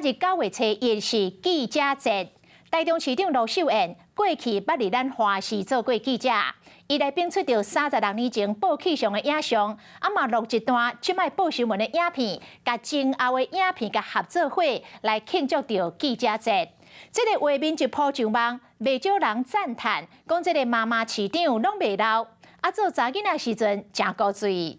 仔日9月初一是記者節，台中市長盧秀燕過去捌佇咱華視做過記者，伊來反出著36年前報氣象的影像，啊嘛錄一段這擺報新聞的影片，共前後的影片共合做伙來慶祝著記者節。這个畫面一鋪上網，袂少人讚嘆，講這个媽媽市長攏袂老，啊做查囡仔時陣誠古錐。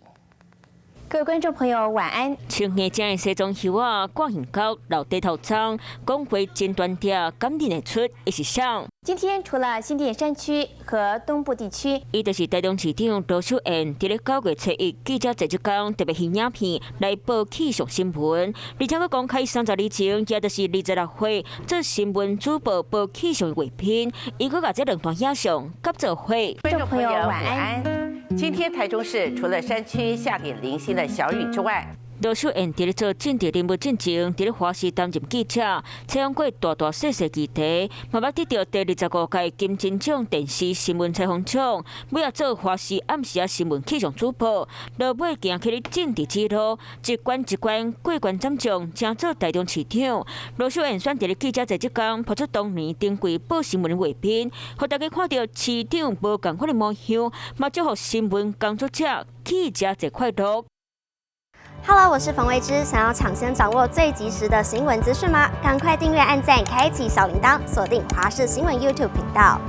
各位觀眾朋友，晚安。穿硬正的西裝袖仔，掛耳膠，留低頭鬃，講話真端調，敢認得出伊是誰？今天除了新店山區和東部地區，伊就是台中市長盧秀燕。佇咧9月初一記者節這工，特別翕影片來報氣象新聞，而且閣公開30年前，也就是26歲做新聞主播報氣象的畫面，伊閣共這兩段影像合做伙。觀眾朋友晚安。今天台中市除了山區下點零星的小雨之外，盧秀燕佇咧做政治人物進前，佇咧華視擔任記者，採訪過大大細細議題，嘛捌得著第25屆金針獎電視新聞採訪獎。尾仔做華視暗時仔新聞氣象主播，落尾行起咧政治之路，一關一關過關斬將，成做台中市長。盧秀燕選佇咧記者節這工，拋出當年登櫃報新聞的畫面，予大家看著市長無仝款的模樣，嘛祝福新聞工作者記者節快樂。 Hello，我是馮慧芝，想要搶先掌握最及時的新聞資訊嗎？趕快訂閱、按讚、開啟小鈴鐺，鎖定華視新聞 YouTube 頻道。